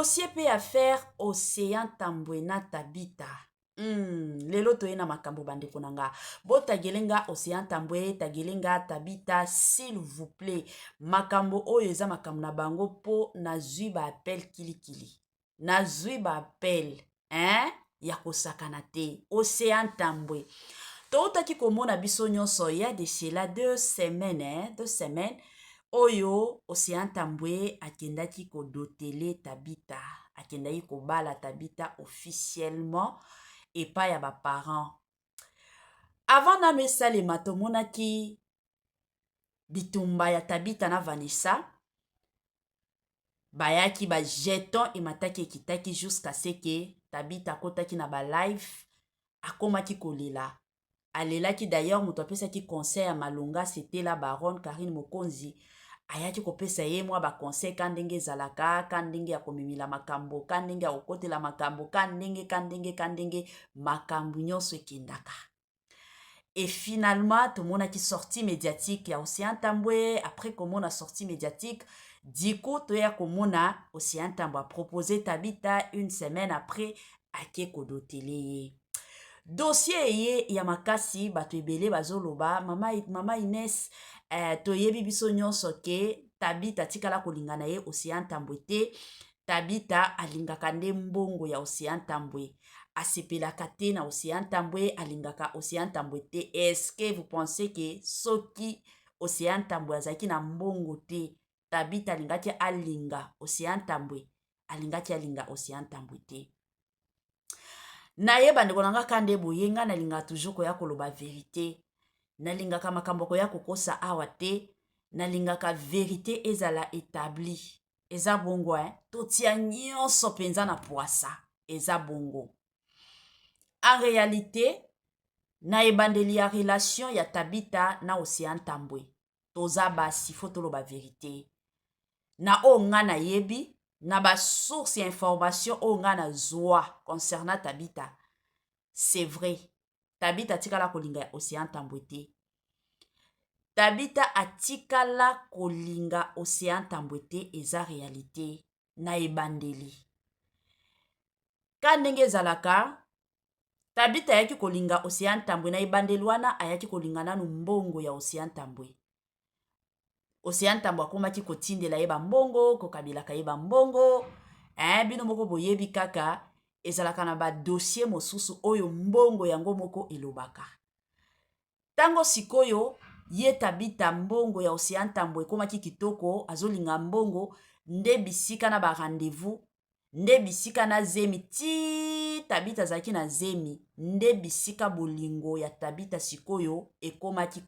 Dossier pe affaire Ocean Tambwe na Tabitha. Lelo toye na makambo bandeko na nga. Botagele nga Ocean Tambwe, tagele nga Tabitha s'il vous plaît. Makambo oyo eza makambo na bango po nazwi ba appel kilikili. Nazwi ba appel hein ya kosakana te. Ocean Tambwe. Toutaki komona biso nyonso ya de cela 2 semaines, hein, 2 semaines oyo Ocean Tambwe akendaki kodotele Tabita, akendaki kobala Tabita officiellement epai ya baparent. Avant nano esalema, tomonaki bitumba ya Tabita na Vanessa. Bayaki bajeton, emataki, ekitaki jusqu'à ce que Tabita akotaki na balive, akomaki kolela, alelaki. D'ailleurs, moto apesaki conseil ya malonga, c'était la baronne Karine Mokonzi. Ayaki kopesa ye mwa baconseil ka ndenge ezalaka, ka ndenge ya komemela makambo, ka ndenge ya kokotela makambo, ka ndenge, ka ndenge, ka ndenge makambo nyonso ekendaka. Et finalement, tomonaki sortie médiatique ya Océan Tambwe. Après komona sortie médiatique, du coup toya komona Océan Tambwe aproposé Tabita. Une semaine après, ake kodotele ye. Dossier eye ya makasi, bato ebele bazoloba: mama, mama Ines, toyebi biso nyonso ke Tabita atikala kolinga na ye Océan Tambwe te. Tabita alingaka nde mbongo ya Océan Tambwe, asepelaka te na Océan Tambwe, alingaka Océan Tambwe te. Est-ce que vous pensez ke soki Océan Tambwe azalaki na mbongo te, Tabita alingaki alinga Océan Tambwe? Alingaki alinga Océan Tambwe te. Nayeba, ndeko na nga, ka nde boye ngai nalingaka toujours koya koloba vérité. Nalingaka makambo koya kokosa awa te. Nalingaka vérité ezala établi. Eza bongo, eh? Totia nyonso mpenza na poisa. Eza bongo. En réalité, na ebandeli ya relation ya Tabita na Océan Tambwe, toza basi, faut toloba vérité. Na oyo nga nayebi, na basource ya information oyo nga nazwa concernant Tabita, c'est vrai, Tabita atikala kolinga ya Océan Tambwe te. Tabita atikala kolinga Océan Tambwe te, eza réalité. Na ebandeli, ka ndenge ezalaka, Tabita ayaki kolinga Océan Tambwe na ebandeli wana, ayaki kolinga nanu mbongo ya Océan Tambwe. Océan Tambwe akomaki kotindela ye bambongo, kokabelaka ye bambongo, eh, bino moko boyebi kaka ezalaka na badossier mosusu oyo mbongo yango moko elobaka. Ntango sikoyo ye Tabita, mbongo ya Océan Tambwe ekomaki kitoko, azolinga mbongo nde bisika na barendez-vous, nde bisika na zemi. Ti Tabita azalaki na zemi, nde bisika bolingo ya Tabita sikoyo ekomaki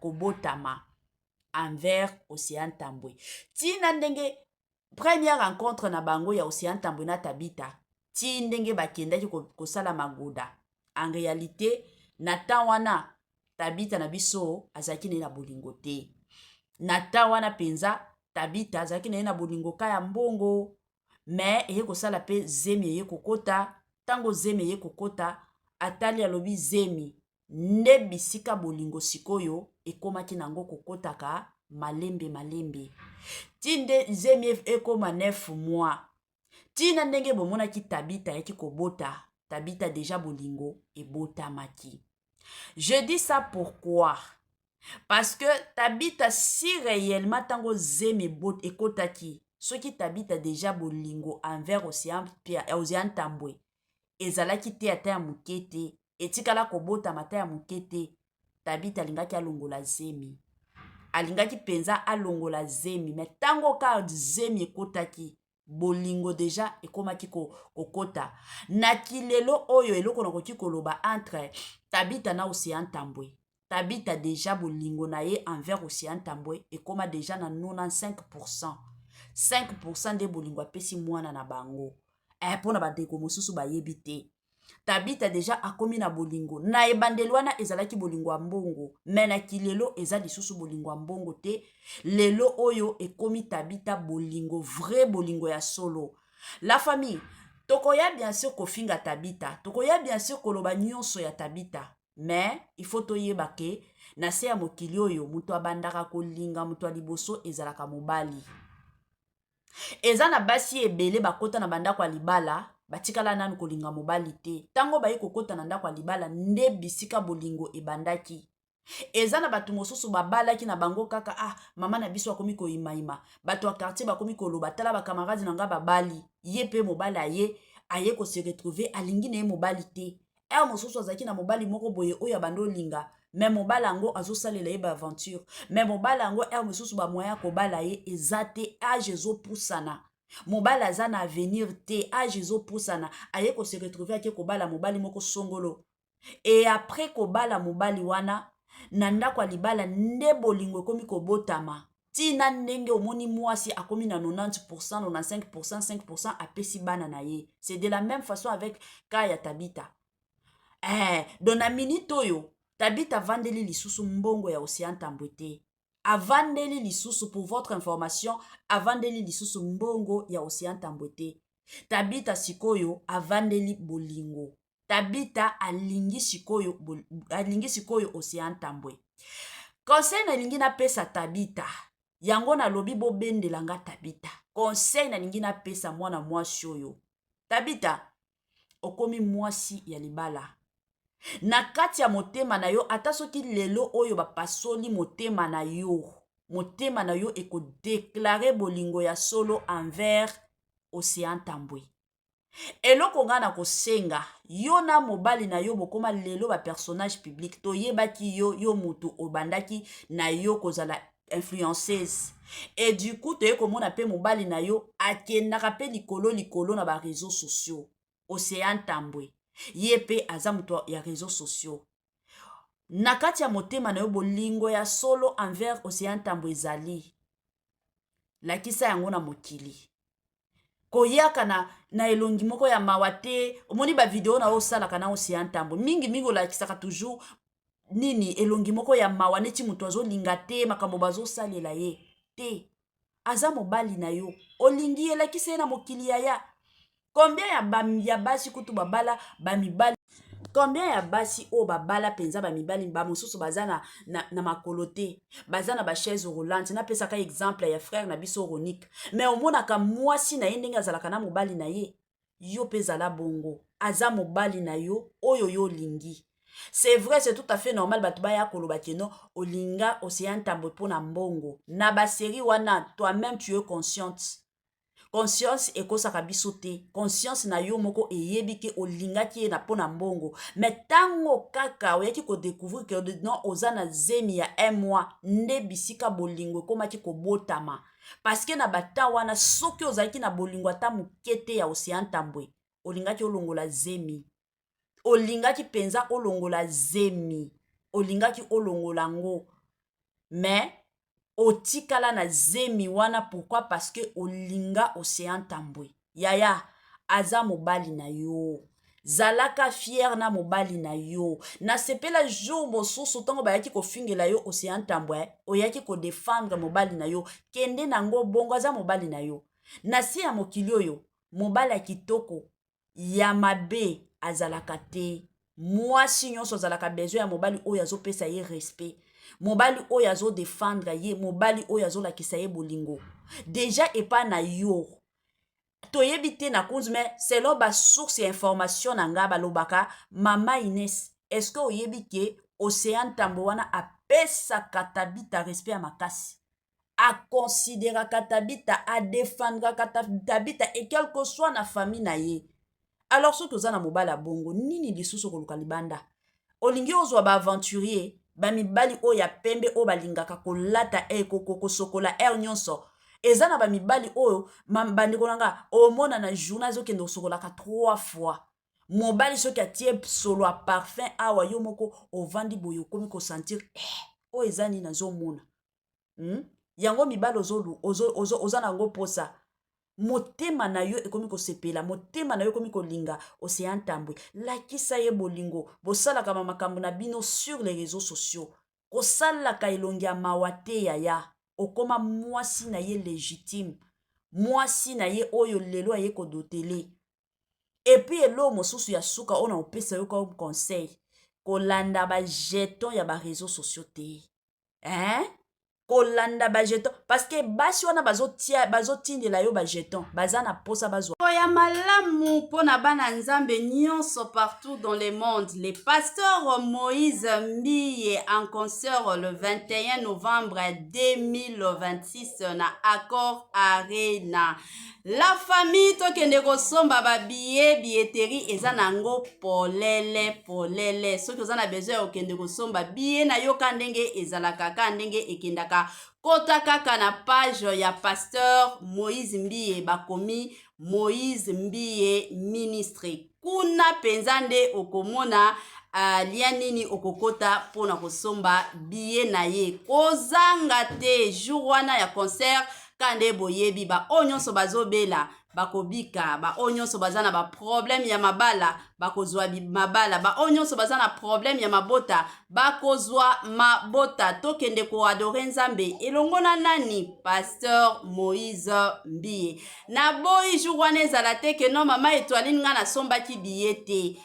kobotama envers Océan Tambwe. Ntina ndenge première rencontre na bango ya Océan Tambwe na Tabita, ti ndenge bakendaki kosala magoda, en réalité, na temps wana Tabita na biso azalaki na ye na bolingo te. Na temps wana mpenza, Tabita azalaki na ye na bolingo ka ya mbongo. Me eye kosala mpe zemi eye kokota. Ntango zemi eye kokota, atali, alobi zemi, nde bisika bolingo sikoyo ekomaki nango kokotaka malembe malembe, ti nde zemi ekóma 9 mois. Ntina ndenge bomonaki Tabita ayaki kobota Tabita, déjà bolingo ebotamaki. Je dis ça pourquoi? Parce que Tabita, si réellement ntango zemi ekotaki, soki Tabita déjà bolingo envers Océan Tambwe ezalaki te, ata ya moke te, etikala kobotama ata ya moke te, Tabita alingaki alongola zemi, alingaki mpenza alongola zemi. Me ntango kaka zemi ekotaki, bolingo déjà ekomaki kokota. Na kilelo oyo, eloko nakoki koloba entre Tabita na Océan Tambwe, Tabita déjà bolingo na ye envers Océan Tambwe ekóma déjà na 95. 5 nde bolingo apesi mwana na bango, eh, mpo na bandeko mosusu bayebi te. Tabita déjà akomi na bolingo. Na ebandeli wana ezalaki bolingo ya mbongo, me na kilelo eza lisusu bolingo ya mbongo te. Lelo oyo ekomi Tabita bolingo vrai, bolingo ya solo. La famille, tokoya bien sûr kofinga Tabita, tokoya bien sûr koloba nyonso ya Tabita, mais il faut toyeba ke na se ya mokili oyo, moto abandaka kolinga moto ya liboso ezalaka mobali. Eza na basi ebele bakota na bandako ya libala, batikala nanu kolinga mobali te. Ntango baye kokota na ndako ya libala nde bisika bolingo ebandaki. Eza na bato mosusu babalaki na bango kaka, ah, mama na biso akomi koyimayima, bato ya quartier bakomi koloba, tala bacamarade na nga babali ye mpe mobali aye kose retrouver alingi na ye mobali te. Heure mosusu azalaki na mobali moko boye oyo abandi olinga, mais mobali yango azosalela ye baaventure, mais mobali yango heure mosusu bamoyen ya kobala ye eza te, âge ezopusana, mobali aza na avenir te, âge ezopusana, aye kose retrouver ake kobala mobali moko songolo. Et après kobala mobali wana na ndako ya libala nde bolingo ekomi kobotama, ntina ndenge omoni mwasi akomi na 90, 95, 5 apesi bana na ye. C'est de la même façon avec cas ya Tabita. Donc na minute oyo Tabita avandeli lisusu mbongo ya Océan Ntambwe te, avandeli lisusu, pour votre information, avandeli lisusu mbongo ya Océan Ntambwe te. Tabita sikoyo avandeli bolingo. Tabita alingi sikoyo Océan Ntambwe. Conseil nalingi napesa Tabita, yango nalobi bobendela nga Tabita. Conseil nalingi napesa mwana mwasi oyo Tabita: okomi mwasi ya libala, na kati ya motema na yo, ata soki lelo oyo bapasoli motema na yo, motema na yo ekodéclarer bolingo ya solo envers Océan Ntambwe. Eloko ngai na kosenga yo na mobali na yo, bokóma lelo bapersonnage public, toyebaki yo, yo motu obandaki na yo kozala influenceuse, et du coup toye komona mpe mobali na yo akendaka mpe likolo likolo na baréseaux sociaux. Océan Ntambwe ye mpe aza moto ya réseaux sociaux. Na kati ya motema na yo, bolingo ya solo envers Océan Ntambwe ezali, lakisa yango na mokili. Koyaka na elongi moko ya mawa te. Omoni bavideo na oyo osalaka na Océan Ntambwe, mingimingi olakisaka toujours nini? Elongi moko ya mawa, neti moto azolinga te makambo bazosalela ye te. Aza mobali na yo, olingi, elakisa ye na mokili. Yaya, combien ya basi kutu babala bamibali? Combien ya basi oyo babala mpenza bamibali bamosusu baza na makolo te, baza na bachaise roulante? Napesaka exemple ya frère na biso Ronique, mais omonaka mwasi na ye ndenge azalaka na mobali na ye. Yo mpe ezala bongo, aza mobali na yo oyo yo olingi. C'est vrai, c'est tout à fait normal bato baya koloba que non, olinga Océan Ntambwe mpo na mbongo na basérie wana. Toi-même, tu es consciente, conscience ekosaka biso te. Conscience na yo moko eyebi que olingaki ye na mpo na mbongo, mais ntango kaka oyaki kodécouvrir que non, oza na zemi ya un mois, nde bisika bolingo ekomaki kobotama. Parce que na bata wana, soki ozalaki na bolingo ata moke te ya Océan Ntambwe, olingaki olongola zemi, olingaki mpenza olongola zemi, olingaki olongola yango, mais otikala na zemi wana. Pourquoi? Parce que olinga Océan Ntambwe. Yaya, aza mobali na yo, zalaka fière na mobali na yo. Nasepela jour mosusu ntango bayaki kofingela yo Océan Ntambwe, oyaki kodéfendre mobali na yo. Kende nango bongo, aza mobali na yo. Na se ya mokili oyo, mobali ya kitoko ya mabe azalaka te. Mwasi nyonso azalaka besoin ya mobali oyo azopesa ye respect, mobali oyo azodéfendre ye, mobali oyo azolakisa ye bolingo. Déjà epai na yo toyebi te na kunzu, mais selon basource ya information na ngai, balobaka, mama Ines, est-ce que oyebi que Océan Ntambo wana apesaka Tabita respect ya makasi, aconsidéraka Tabita, adéfendraka Tabita, et quel que soit na famille na ye? Alors soki oza na mobali ya bongo, nini lisusu koluka libanda? Olingi ozwa baaventurier, bamibali oyo ya pembe oyo balingaka kolata e kosokola aire nyonso. Eza na bamibali oyo, bandeko na nga, omona na journée azokende kosokolaka trois fois. Mobali soki atie solo ya parfum awa, yo moko ovandi boye, okomi kosentir oyo eza nini nazomona? Yango mibali oza nango mposa, motema na yo ekomi kosepela, motema na yo ekomi kolinga Océan Ntambwe. Lakisa ye bolingo. Bosalaka makambo na bino sur les réseaux sociaux, kosalaka elongi ya mawa te. Yaya, okóma mwasi na ye légitime, mwasi na ye oyo lelo aye kodotele. Et puis eloko mosusu ya suka oyo na kopesa yo comme conseil: kolanda bajeton ya baréseaux sociaux te, hein? Kolanda ba jeton, parce que basi wana bazotia, bazotindela yo ba jeton, baza na posa bazwa ya malamu mpo na bana Nzambe nyonso partout dans le monde. Le pasteur Moïse Mbiye en concert le 21 novembre 2026 na Accor Arena. La famille, tokende kosomba babillet. Billetterie eza nango polele polele. Soki oza na besoin ya kokende kosomba billet na yo, ka ndenge ezalaka, ka ndenge ekendaka, kota kaka na page ya pasteur Moïse Mbiye, bakomi Moïse Mbiye Ministre. Kuna mpenza nde okomona lien nini okokota mpona kosomba billet na ye. Kozanga te jour wana ya concert. Ka nde boyebi, baoyo nyonso bazobela bakobika, baoyo nyonso baza na baproblème ya mabala bakozwa mabala, baoyo nyonso baza na problème ya mabota bakozwa mabota. Tokende koadorer Nzambe elongo na nani? Pasteur Moïse Mbiye. Naboyi jour wana ezala te ke non, mama Etoiline, nga nasombaki billet te.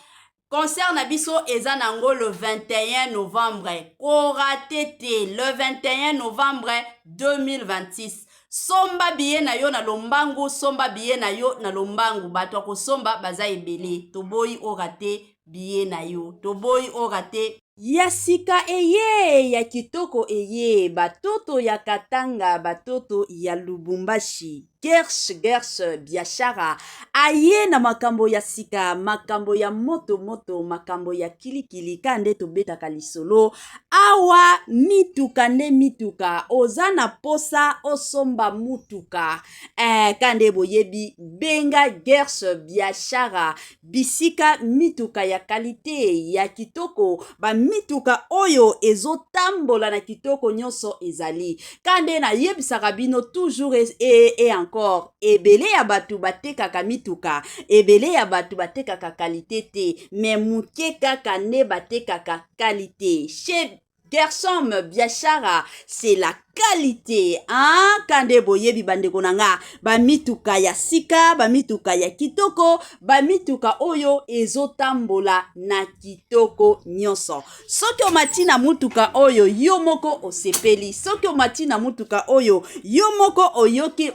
Concert na biso eza nango le 21 novembre. Korater te le 21 novembre 2026. Somba billet na yo na lombangu, somba billet na yo na lombangu. Bato ya kosomba baza ebele. Toboyi orater billet na yo, toboyi orater. Ya sika eye, ya kitoko eye, batoto ya Katanga, batoto ya Lubumbashi, Gersh Gersh Biashara aye na makambo ya sika, makambo ya moto moto, makambo ya kilikili. Ka nde tobetaka lisolo awa, mituka nde mituka. Oza na posa osomba mutuka, ka nde boyebi, benga Gersh Biashara, bisika mituka ya qualité, ya kitoko, bamituka oyo ezotambola na kitoko nyonso ezali. Ka nde nayebisaka bino toujours et encore, ebele ya bato batekaka mituka, ebele ya bato batekaka qualité te, mais moke kaka nde batekaka qualité. Chez Gersom Biashara, c'est la qualité, hein? Kande boyebi, bandeko na nga, bamituka ya sika, bamituka ya kitoko, bamituka oyo ezotambola na kitoko nyonso. Soki omati na mutuka oyo, yo moko osepeli. Soki omati na mutuka oyo, yo moko oyoki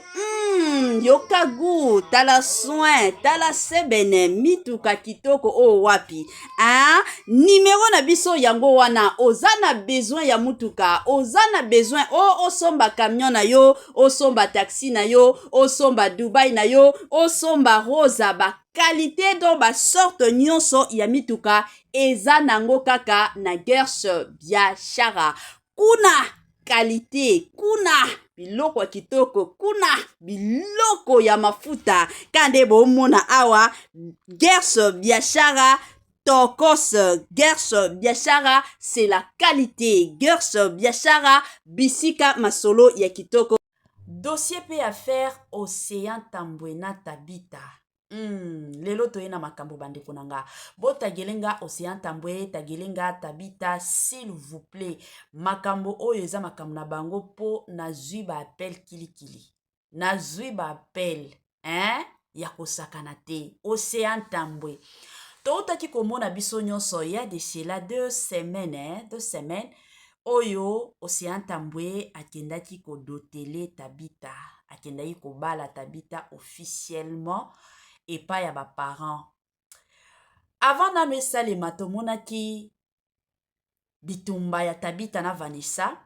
yoka gu, tala soin, tala sebene, mituka kitoko oyo wapi, hein? Nimero na biso yango wana. Oza na besoin ya mutuka, oza na besoin o osomba camion na yo, osomba taxi na yo, osomba Dubai na yo, osomba Rosa, baqualité, donc basorte nyonso ya mituka eza nango kaka na Gersh Biashara. Kuna qualité, kuna biloko ya kitoko, kuna biloko ya mafuta. Ka nde bomona awa, Gersh Biashara tokos. Gersh Biashara, c'est la qualité. Gersh Biashara, bisika masolo ya kitoko. Dossier mpe affaire Océan Tambwe na Tabita. Lelo toye na makambo, bandeko na nga. Botagele nga Océan Tambwe, tagele nga Tabita, s'il vous plaît. Makambo oyo eza makambo na bango, mpo nazwi baappel kilikili, nazwi baappel, hein? Ya kosakana te. Océan Tambwe, toutaki komona biso nyonso ya de cela 2 semaines, hein? 2 semaines oyo Océan Tambwe akendaki kodotele Tabita, akendaki kobala Tabita officiellement epai ya baparent. Avant nano esalema, tomonaki bitumba ya Tabita na Vanessa.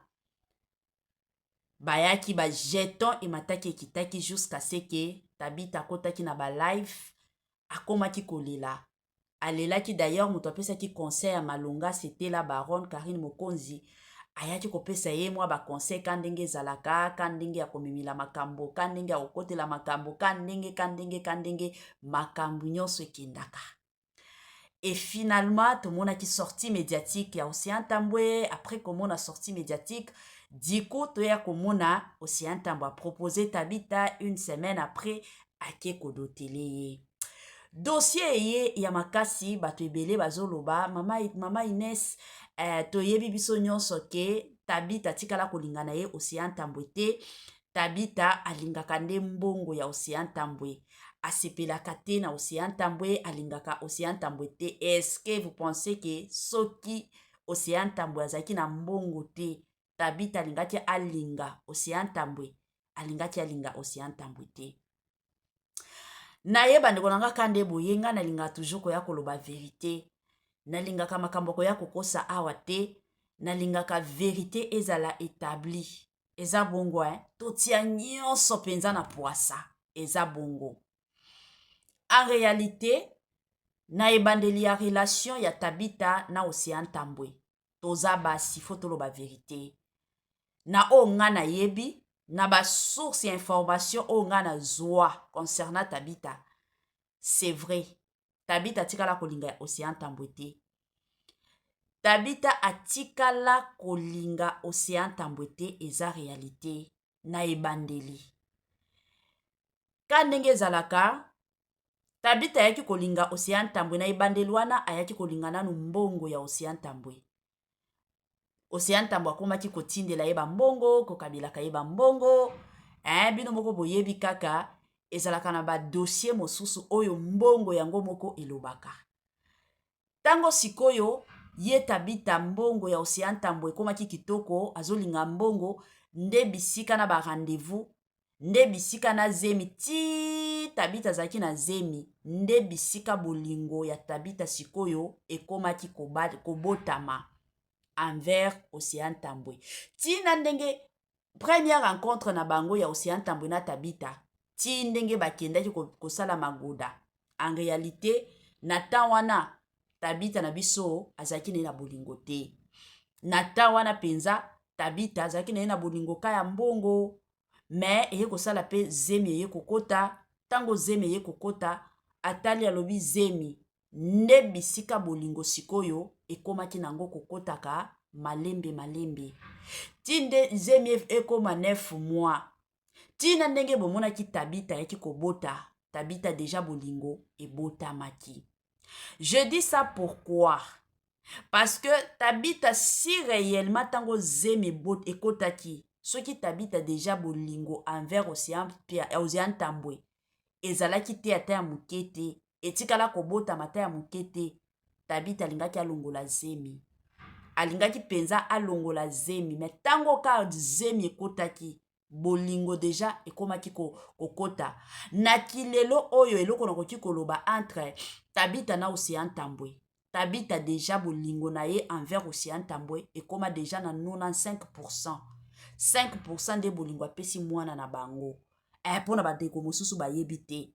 Bayaki bajeton, emataki, ekitaki, jusqu'à ce que Tabita akotaki na balive, akomaki kolela, alelaki. D'ailleurs, moto apesaki conseil ya malonga, c'était la baronne Karine Mokonzi. Ayaki kopesa ye mwa baconseil, ka ndenge ezalaka, ka ndenge ya komemela makambo, ka ndenge ya kokotela makambo, ka ndenge, ka ndenge, ka ndenge makambo nyonso ekendaka. Et finalement, tomonaki sortie médiatique ya Océan Tambwe. Après komona sortie médiatique, du coup toya komona Océan Tambwe apropose Tabita. Une semaine après, ake kodotele ye. Dossier eye ya makasi, bato ebele bazoloba: mama, mama Ines, toyebi biso nyonso ke Tabita atikala kolinga na ye Océan Tambwe te. Tabita alingaka nde mbongo ya Océan Tambwe, asepelaka te na Océan Tambwe, alingaka Océan Tambwe te. Est-ce que vous pensez ke soki Océan Tambwe azalaki na mbongo te? Tabita alingaki alinga Ocean Ntambwe, alingaki alinga Ocean Ntambwe te. Naye bandeko na nga ka nde boye, nga nalingaka toujours koya koloba verite. Nalingaka makambo koya kokosa awa te. Nalingaka verite ezala etabli. Eza bongo eh? Totia nyonso mpenza na pwasa. Eza bongo. En réalité, na ebandeli ya relation ya Tabita na Ocean Ntambwe, toza basi, faut toloba verite. Na oyo nga nayebi, na ba source ya information oyo nga nazwa concernant Tabita, c'est vrai, Tabita atikala kolinga Ocean Ntambwe te. Tabita atikala kolinga Ocean Ntambwe te, eza réalité na ebandeli. Ka ndenge ezalaka, Tabita ayaki kolinga Ocean Ntambwe na ebandeli wana, ayaki kolinga nanu mbongo ya Ocean Ntambwe. Ocean Ntambwe akomaki kotindela ye bambongo, kokabelaka ye bambongo. Bino moko boyebi kaka ezalaka na ba dossier mosusu oyo mbongo yango moko elobaka. Tango sikoyo ye Tabita mbongo ya Ocean Ntambwe ekomaki kitoko, azolinga mbongo nde bisika na ba rendez-vous, nde bisika na zemi, ti Tabita azalaki na zemi, nde bisika bolingo ya Tabita sikoyo ekomaki kobotama envers Ocean Ntambwe. Tina ndenge première rencontre na bango ya Ocean Ntambwe na Tabita, ti ndenge bakendaki kosala magoda. En réalité, na temps wana Tabita na biso azalaki na ye na bolingo te. Na temps wana penza Tabita azalaki na ye na bolingo ka ya mbongo, mais eye kosala pe zemi eye kokota. Tango zemi eye kokota, atali alobi zemi nde bisika bolingo sikoyo ekomaki nango kokotaka malembe malembe. Ti nde zemi ekoma 9 mois. Tina ndenge bomonaki Tabita ayaki kobota, Tabita deja bolingo ebotamaki. Je dis ça pourquoi? Parce que Tabita si réellement tango zemi ekotaki, soki Tabita deja bolingo envers Ocean Pia, Ocean Ntambwe ezalaki te ata ya moke te, etikala kobotama ata ya moke te, Tabita alingaki alongola zemi. Alingaki penza alongola zemi, mais tango ka zemi ekotaki, bolingo deja ekomaki kokota. Na kilelo oyo eloko nakoki koloba entre Tabita na Ocean Ntambwe, Tabita deja bolingo na ye envers Ocean Ntambwe ekoma deja na 95%. 5% nde bolingo apesi mwana na bango. Mpona bandeko mosusu bayebi te.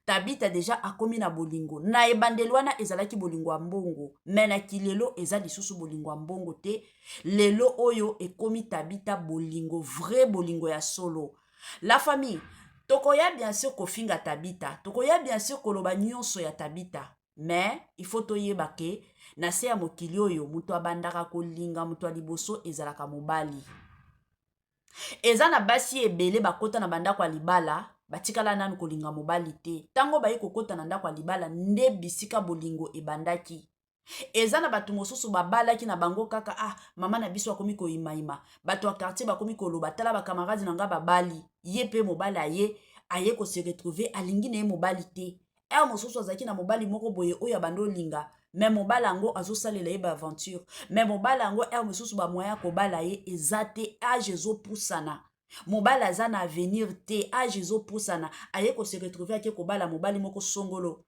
Tabita deja akomi na bolingo. Na ebandeli wana ezalaki bolingo ya mbongo, mais na kilelo eza lisusu bolingo ya mbongo te. Lelo oyo ekomi Tabita bolingo, vrai bolingo ya solo. La famille, tokoya bien sûr kofinga Tabita, tokoya bien sûr koloba nyonso ya Tabita, mais il faut toyeba ke na se ya mokili oyo moto abandaka kolinga moto ya liboso ezalaka mobali. Eza na basi ebele bakota na bandako ya libala, batikala nanu kolinga mobali te. Tango bayi kokota na ndako ya libala nde bisika bolingo ebandaki. Eza na bato mosusu babalaki na bango kaka, ah, mama na biso akomi koyimayima, bato ya quartier bakomi koloba, tala ba camarades na nga babali, ye pe mobali aye, aye ko se retrouver alingi na ye mobali te. Heure mosusu azalaki na mobali moko boye oyo abandi olinga, mais mobali yango azosalela ye ba aventure, mais mobali yango heure mosusu ba moyen ya kobala ye eza te, age ezopusana, mobali aza na avenir te, age ezopusana, aye ko se retrouver ake kobala mobali moko songolo.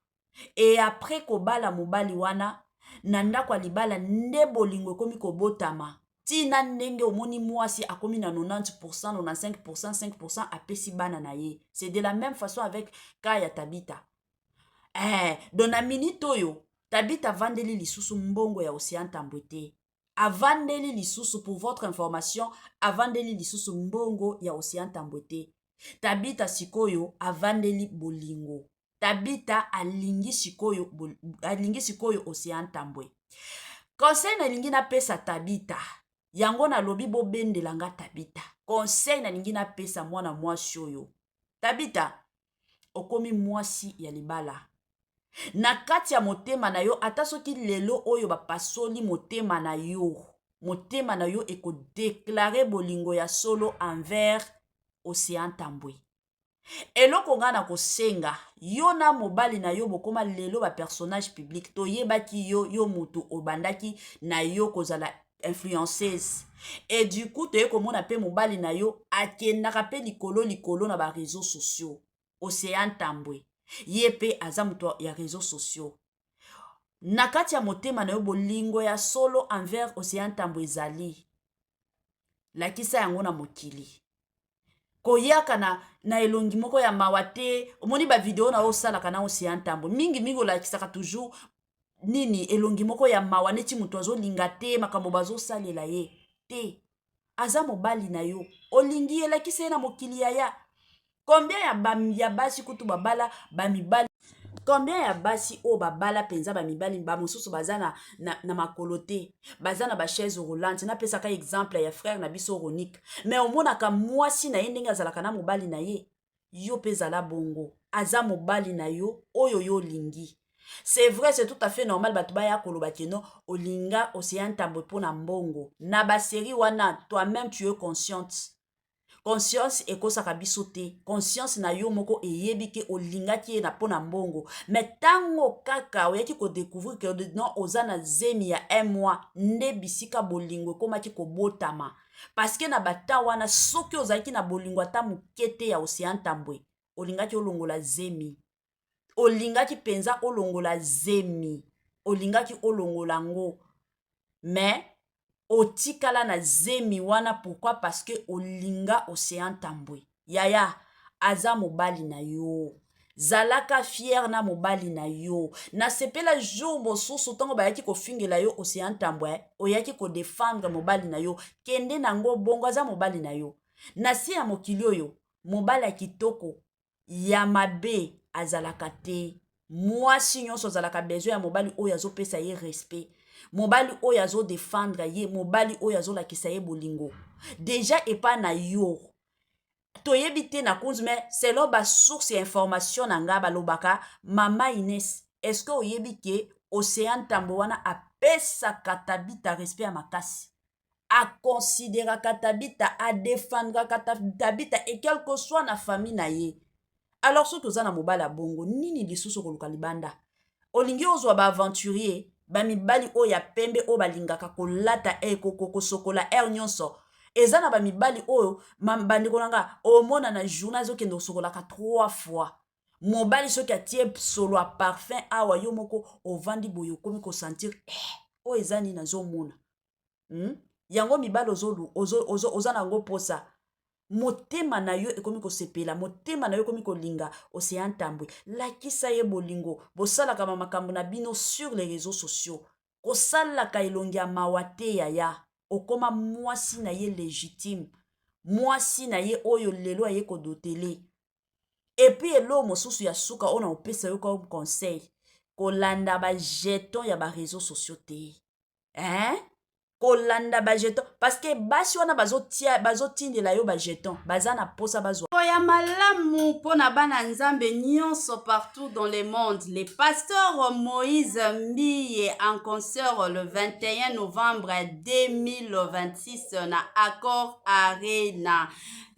Et après kobala mobali wana na ndako ya libala nde bolingo ekomi kobotama. Tina ndenge omoni mwasi akomi na 90%, 95%, 5% apesi bana na ye. C'est de la même façon avec cas ya Tabita. Donc na minute oyo Tabita avandeli lisusu mbongo ya Ocean Ntambwe te. Avandeli lisusu, pour votre information, avandeli lisusu mbongo ya Ocean Ntambwe te. Tabita sikoyo avandeli bolingo. Tabita alingi sikoyo, alingi sikoyo Ocean Ntambwe. Conseil nalingi napesa Tabita, yango nalobi bobendela nga Tabita. Conseil nalingi napesa mwana mwasi oyo. Tabita, okomi mwasi ya libala. Na kati ya motema na yo, ata soki lelo oyo bapasoli motema na yo, motema na yo ekodeklare bolingo ya solo envers Ocean Ntambwe. Eloko nga na kosenga yo na mobali na yo, bokoma lelo ba personnage public, toyebaki yo, yo mutu obandaki na yo kozala influenceuse et du coup toye komona mpe mobali na yo akendaka mpe likolo likolo na bareseau sociaux. Océan Ntambwe ye mpe aza moto ya réseaux sociaux. Na kati ya motema na yo, bolingo ya solo envers Océan Ntambwe ezali, lakisa yango na mokili. Koyaka na elongi moko ya mawa te. Omoni bavideo na yo osalaka na Océan Ntambwe, mingimingi olakisaka toujours nini? Elongi moko ya mawa, neti moto azolinga te makambo bazosalela ye te. Aza mobali na yo, olingi, elakisa ye na mokili. Yaya, combien ya basi kutu babala bamibali? Combien ya basi oyo babala mpenza bamibali bamosusu baza na makolo te, baza na bachaise roulante? Napesaka exemple ya frère na biso Ronique, mais omonaka mwasi na ye ndenge azalaka na mobali na ye. Yo mpe ezala bongo. Aza mobali na yo oyo yo olingi. C'est vrai, c'est tout à fait normal bato baya koloba que non, olinga Océan Ntambwe mpo na mbongo na basérie wana. Toi-même, tu es consciente. Conscience ekosaka biso te. Conscience na yo moko eyebi que olingaki ye na mpo na mbongo. Mais ntango kaka oyaki kodécouvrir que non, oza na zemi ya un mois, nde bisika bolingo ekomaki kobotama. Parce que na bata wana, soki ozalaki na bolingo ata moke te ya Océan Ntambwe, olingaki olongola zemi, olingaki mpenza olongola zemi, olingaki olongola yango. Mais otikala na zemi wana. Pourquoi? Parce que olinga Océan Ntambwe. Yaya, aza mobali na yo, zalaka fier na mobali na yo. Nasepela jour mosusu ntango bayaki kofingela yo Océan Ntambwe, oyaki kodéfendre mobali na yo. Kende nango bongo, aza mobali na yo. Na se ya mokili oyo, mobali ya kitoko ya mabe azalaka te. Mwasi nyonso azalaka besoin ya mobali oyo azopesa ye respect, mobali oyo azodéfendre ye, mobali oyo azolakisa ye bolingo. Déjà epai na yo toyebi te na kunzu, mais selon basource ya information na nga, balobaka, mama Ines, est-ce que oyebi que Océan Ntambo wana apesaka Tabita respect ya makasi, aconsidéraka Tabita, adéfendraka Tabita, et quel que soit na famille na ye? Alors soki oza na mobali ya bongo, nini lisusu koluka libanda? Olingi ozwa baaventurier, bamibali oyo ya pembe oyo balingaka kolata e kosokola aire nyonso. Eza na bamibali oyo, bandeko na nga, omona na journée azokende kosokolaka trois fois. Mobali soki atie solo ya parfum awa, yo moko ovandi boye, okomi kosentir oyo eza nini nazomona? Yango mibali oza nango mposa, motema na yo ekomi kosepela, motema na yo ekomi kolinga Océan Ntambwe. Lakisa ye bolingo. Bosalaka makambo na bino sur les réseaux sociaux, kosalaka elongi ya mawa te. Yaya, okóma mwasi na ye légitime, mwasi na ye oyo lelo aye kodotele. Et puis eloko mosusu ya suka oyo na kopesa yo comme conseil: kolanda bajeton ya baréseaux sociaux te, hein? Kolanda bajeton, parce que basi wana bazotindela yo bajeton, baza na mposa bazwa ya malamu mpo na bana Nzambe nyonso partout dans le monde. Le pasteur Moïse Mbiye en concert le 21 novembre 2026 na Accor Arena.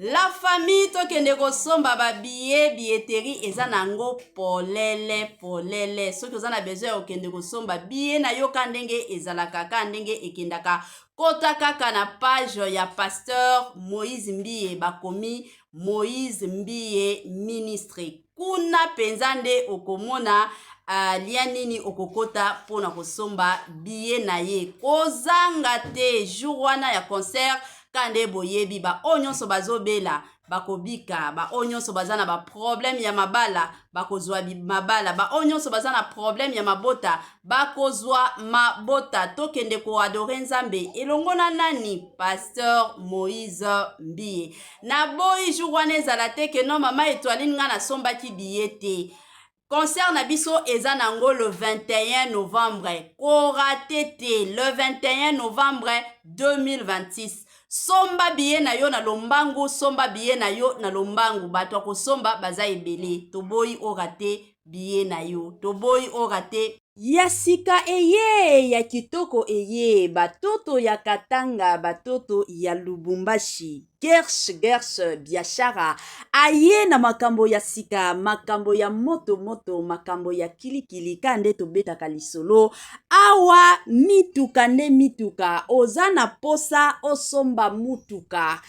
La famille, tokende kosomba babillet. Billetterie eza nango polele polele. Soki oza na besoin ya kokende kosomba billet na yo, ka ndenge ezalaka, ka ndenge ekendaka, kota kaka na page ya pasteur Moïse Mbiye, bakomi Moïse Mbiye Ministre. Kuna mpenza nde okomona lien nini okokota mpona kosomba billet na ye. Kozanga te jour wana ya concert. Ka nde boyebi, baoyo nyonso bazobela bakobika, baoyo nyonso baza na baproblème ya mabala bakozwa mabala, baoyo nyonso baza na problème ya mabota bakozwa mabota. Tokende koadorer Nzambe elongo na nani? Pasteur Moïse Mbiye. Naboyi jour wana ezala te que non, mama Etoiline, nga nasombaki billet te. Concert na biso eza nango le 21 novembre. Korater te le 21 novembre 2026. Somba billet na yo na lombangu, somba billet na yo na lombangu. Bato ya kosomba baza ebele. Toboyi orater billet na yo, toboyi orater. Ya sika eye, ya kitoko eye, batoto ya Katanga, batoto ya Lubumbashi. Gersh Gersh Biashara aye na makambo ya sika, makambo ya moto moto, makambo ya kilikili. Ka nde tobetaka lisolo awa, mituka nde mituka. Oza na posa osomba mutuka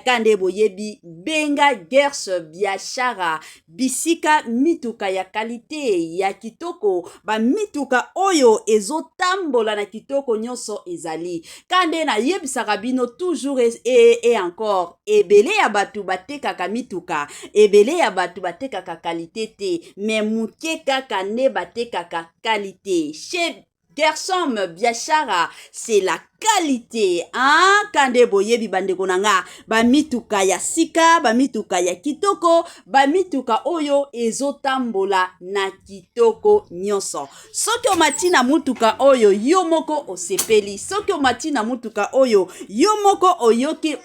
ka nde boyebi, benga Gersh Biashara, bisika mituka ya qualité ya kitoko, bamituka oyo ezotambola na kitoko nyonso ezali. Ka nde nayebisaka bino toujours et encore, ebele ya bato batekaka mituka, ebele ya bato batekaka qualité te, mais moke kaka nde batekaka qualité. Chez Gersom Biashara, c'est la qualité, hein? Kande boyebi, bandeko na nga, bamituka ya sika, bamituka ya kitoko, bamituka oyo ezotambola na kitoko nyonso. Soki omati na mutuka oyo, yo moko osepeli. Soki omati na mutuka oyo, yo moko oyoki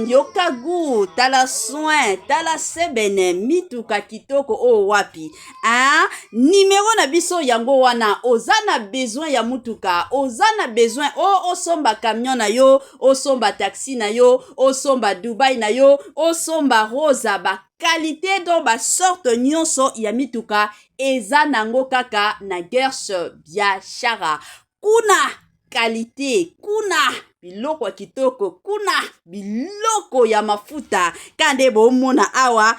yoka gu, tala soin, tala sebene, mituka kitoko oyo wapi, hein? Nimero na biso yango wana. Oza na besoin ya mutuka, oza na besoin o osomba camion na yo, osomba taxi na yo, osomba Dubai na yo, osomba Rosa, baqualité, donc basorte nyonso ya mituka eza nango kaka na Gersh Biashara. Kuna qualité, kuna biloko ya kitoko, kuna biloko ya mafuta. Ka nde bomona awa,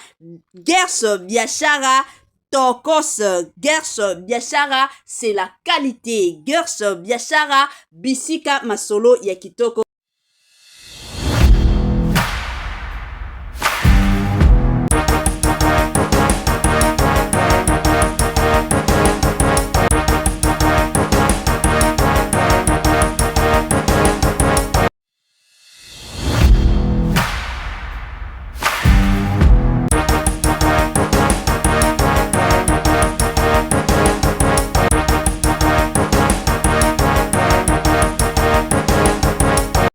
Gersh Biashara tokos. Gersh Biashara, c'est la qualité. Gersh Biashara, bisika masolo ya kitoko.